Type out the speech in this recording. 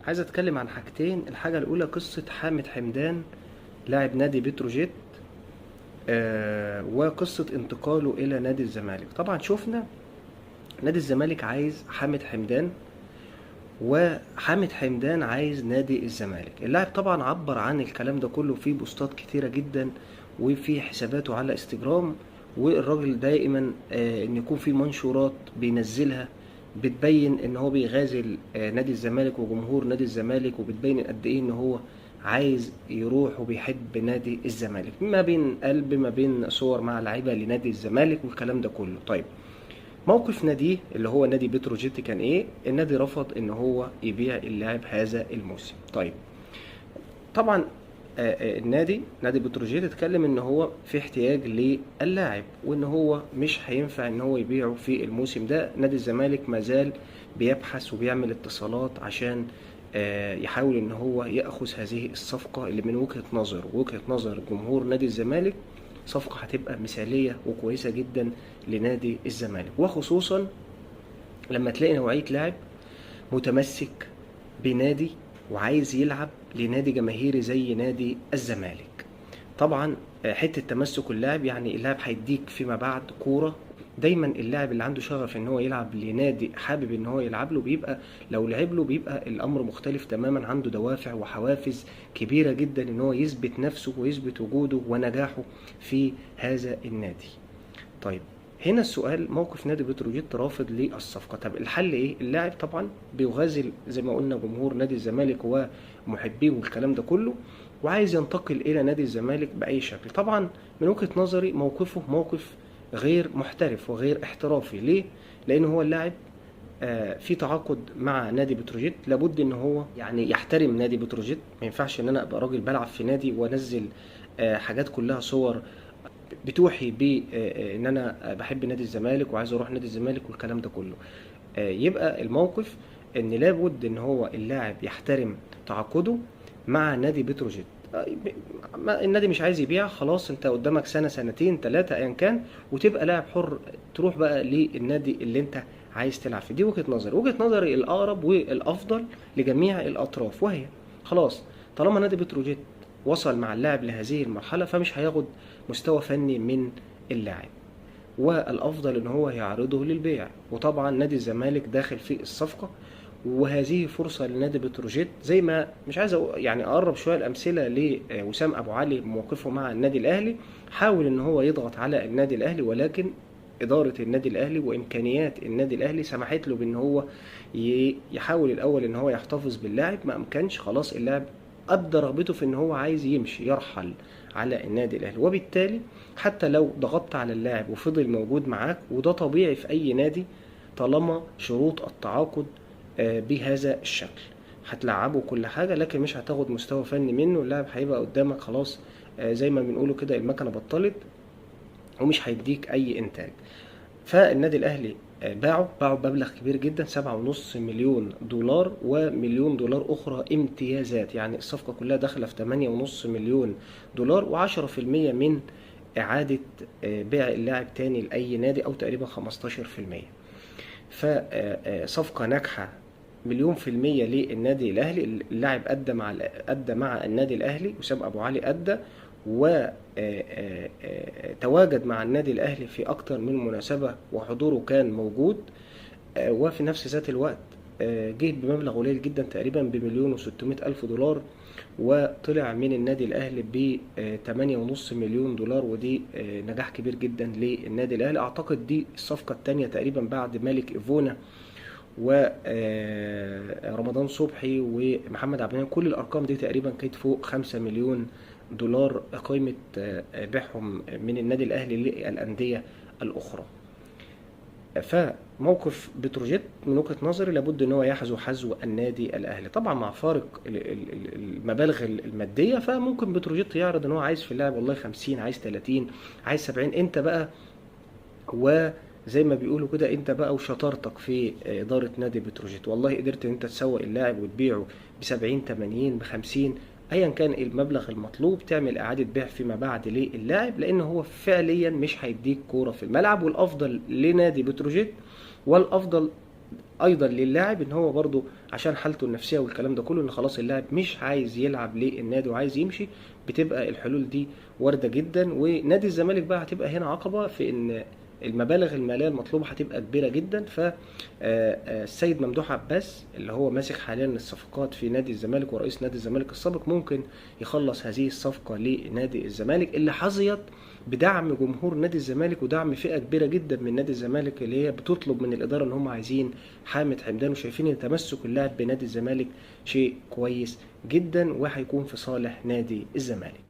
عايز اتكلم عن حاجتين. الحاجة الاولى قصة حامد حمدان لاعب نادي بتروجيت، وقصة انتقاله الى نادي الزمالك. طبعا شفنا نادي الزمالك عايز حامد حمدان، وحامد حمدان عايز نادي الزمالك. اللاعب طبعا عبر عن الكلام ده كله في بوستات كتيرة جدا وفي حساباته على انستجرام، والراجل دائما ان يكون في منشورات بينزلها بتبين ان هو بيغازل نادي الزمالك وجمهور نادي الزمالك، وبتبين قد ايه ان هو عايز يروح وبيحب نادي الزمالك، ما بين قلب ما بين صور مع لعيبة لنادي الزمالك والكلام ده كله. طيب موقف ناديه اللي هو نادي بتروجيت كان ايه؟ النادي رفض ان هو يبيع اللاعب هذا الموسم. طيب طبعا النادي نادي بتروجيت اتكلم ان هو في احتياج للاعب وان هو مش هينفع ان هو يبيعه في الموسم ده. نادي الزمالك مازال بيبحث وبيعمل اتصالات عشان يحاول ان هو ياخذ هذه الصفقة اللي من وجهه نظر وجهه نظر جمهور نادي الزمالك صفقة هتبقى مثاليه وكويسة جدا لنادي الزمالك، وخصوصا لما تلاقي نوعية لاعب متمسك بنادي وعايز يلعب لنادي جماهيري زي نادي الزمالك. طبعا حتة تمسك اللاعب، يعني اللاعب هيديك فيما بعد كورة. دايما اللاعب اللي عنده شغف ان هو يلعب لنادي حابب ان هو يلعب له، بيبقى لو لعب له بيبقى الامر مختلف تماما، عنده دوافع وحوافز كبيرة جدا ان هو يثبت نفسه ويثبت وجوده ونجاحه في هذا النادي. طيب هنا السؤال، موقف نادي بتروجيت رافض للصفقة، طب الحل ايه؟ اللاعب طبعا بيغازل زي ما قلنا جمهور نادي الزمالك ومحبيه والكلام ده كله، وعايز ينتقل الى نادي الزمالك باي شكل. طبعا من وجهة نظري موقفه موقف غير محترف وغير احترافي. ليه؟ لان هو اللاعب في تعاقد مع نادي بتروجيت، لابد ان هو يعني يحترم نادي بتروجيت. ما ينفعش ان انا ابقى راجل بلعب في نادي وانزل حاجات كلها صور بتوحي ب ان انا بحب نادي الزمالك وعايز اروح نادي الزمالك والكلام ده كله. يبقى الموقف ان لابد ان هو اللاعب يحترم تعاقده مع نادي بتروجيت. النادي مش عايز يبيع، خلاص انت قدامك سنة سنتين ثلاثة ايا كان، وتبقى لاعب حر تروح بقى للنادي اللي انت عايز تلعب فيه. دي وجهة نظري. وجهة نظري الاقرب والافضل لجميع الاطراف، وهي خلاص طالما نادي بتروجيت وصل مع اللاعب لهذه المرحلة فمش هياخد مستوى فني من اللاعب، والافضل ان هو يعرضه للبيع. وطبعا نادي الزمالك داخل في الصفقة، وهذه فرصة لنادي بتروجيت. زي ما مش عايز يعني اقرب شوية الامثلة لوسام ابو علي بموقفه مع النادي الاهلي، حاول ان هو يضغط على النادي الاهلي، ولكن ادارة النادي الاهلي وامكانيات النادي الاهلي سمحت له بان هو يحاول الاول ان هو يحتفظ باللاعب. ما امكنش، خلاص اللاعب ابدى رغبته في ان هو عايز يمشي يرحل على النادي الاهلي، وبالتالي حتى لو ضغطت على اللاعب وفضل موجود معاك، وده طبيعي في اي نادي طالما شروط التعاقد بهذا الشكل، هتلعبه كل حاجة لكن مش هتاخد مستوى فني منه. اللاعب هيبقى قدامك خلاص، زي ما بنقوله كده المكنة بطلت، ومش هيديك اي انتاج. فالنادي الاهلي باعه بمبلغ كبير جدا، 7.5 مليون دولار ومليون دولار اخرى امتيازات، يعني الصفقة كلها داخلة في 8.5 مليون دولار، وعشرة في المية من اعادة بيع اللاعب تاني لاي نادي، او تقريبا خمستاشر في المية. صفقة ناجحة 1,000,000% للنادي الاهلي. اللاعب ادى مع النادي الاهلي، وسام ابو علي ادى و تواجد مع النادي الاهلي في اكتر من مناسبة وحضوره كان موجود، وفي نفس ذات الوقت جه بمبلغ قليل جدا تقريبا ب1,600,000 دولار، وطلع من النادي الاهلي ب 8.5 مليون دولار، ودي نجاح كبير جدا للنادي الاهلي. اعتقد دي الصفقة الثانية تقريبا بعد مالك ايفونا و رمضان صبحي ومحمد عبد المنعم، كل الارقام دي تقريبا كانت فوق 5 مليون دولار قيمة بيعهم من النادي الاهلي للاندية الاخرى. فموقف بتروجيت من وجهة نظري لابد ان هو يحذو حذو النادي الاهلي، طبعا مع فارق المبالغ المادية. فممكن بتروجيت يعرض ان هو عايز في اللاعب والله 50، عايز 30، عايز 70، انت بقى وزي ما بيقولوا كده انت بقى وشطارتك في ادارة نادي بتروجيت، والله قدرت ان انت تسوق اللاعب وتبيعه بسبعين، تمانين، بخمسين، ايا كان المبلغ المطلوب، تعمل اعادة بيع فيما بعد للاعب، لان هو فعليا مش هيديك كورة في الملعب. والافضل لنادي بتروجيت والافضل ايضا للاعب، ان هو برضو عشان حالته النفسية والكلام ده كله، ان خلاص اللاعب مش عايز يلعب للنادي وعايز يمشي، بتبقى الحلول دي وارده جدا. ونادي الزمالك بقى هتبقى هنا عقبه في ان المبالغ المالية المطلوبة هتبقى كبيرة جدا. ف السيد ممدوح عباس اللي هو ماسك حاليا الصفقات في نادي الزمالك ورئيس نادي الزمالك السابق ممكن يخلص هذه الصفقة لنادي الزمالك اللي حظيت بدعم جمهور نادي الزمالك ودعم فئة كبيرة جدا من نادي الزمالك اللي هي بتطلب من الادارة ان هم عايزين حامد حمدان، وشايفين ان تمسك اللاعب بنادي الزمالك شيء كويس جدا وهيكون في صالح نادي الزمالك.